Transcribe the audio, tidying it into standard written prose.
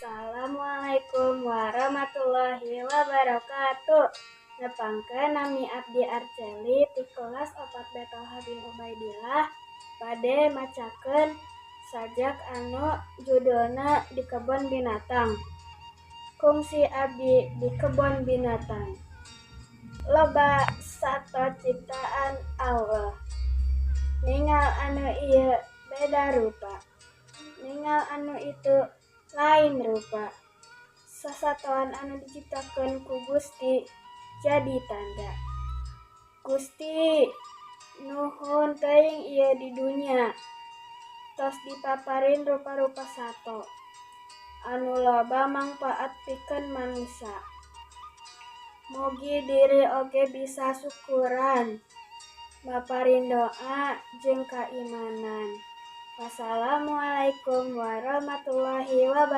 Assalamualaikum warahmatullahi wabarakatuh. Nepangkeun, nami abdi Arceli ti kelas 4 B Tolhah bin Ubaidillah, bade macakeun sajak anu judulna Di Kebon Binatang. Kungsi abdi di kebon binatang. Loba sato ciptaan Allah. Ningal anu ieu beda rupa. Ningal anu itu lain rupa. Sasatoan anu diciptakeun ku Gusti jadi tanda. Gusti, nuhun teuing ieu di dunya tos dipaparin rupa-rupa sato anu loba mangpaat pikeun manusa. Mugi diri oge bisa syukuran, maparin doa jeung kaimanan. Wassalamualaikum warahmatullahi wabarakatuh.